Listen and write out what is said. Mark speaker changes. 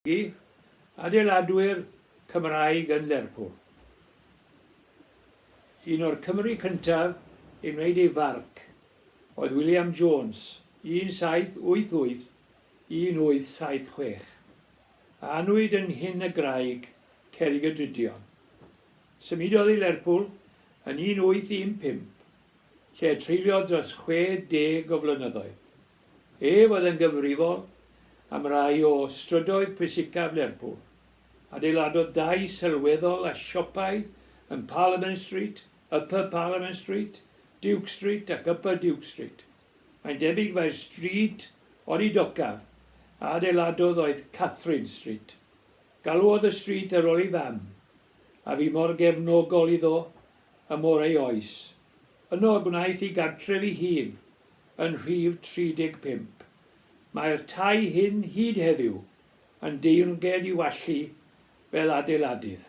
Speaker 1: I adeiladwyr Cymraeg yn Lerpwl. Un o'r Cymry cyntaf i wneud ei farc oedd William Jones, 1788, 1876, a anwyd yn Nhyn y Graig, Cerrig-y-Drudion. Symudodd i Lerpwl yn 1815, lle y treuliodd dros 60 o flynyddoedd. Ef oedd yn gyfrifol am rai o strydoedd pwysicaf Lerpwl. Adeiladodd dai sylweddol a siopau yn Parliament Street, Upper Parliament Street, Duke Street ac Upper Duke Street. Mae'n debyg mai'r stryd odidocaf a adeiladodd oedd Catherine Street. Galwodd y stryd ar ôl ei fam, a fu mor gefnogol iddo ym môr ei oes. Yno y gwnaeth ei gartref ei hun yn rhif 35. Mae'r tai hyn hyd heddiw yn deyrnged i'w allu fel adeiladydd.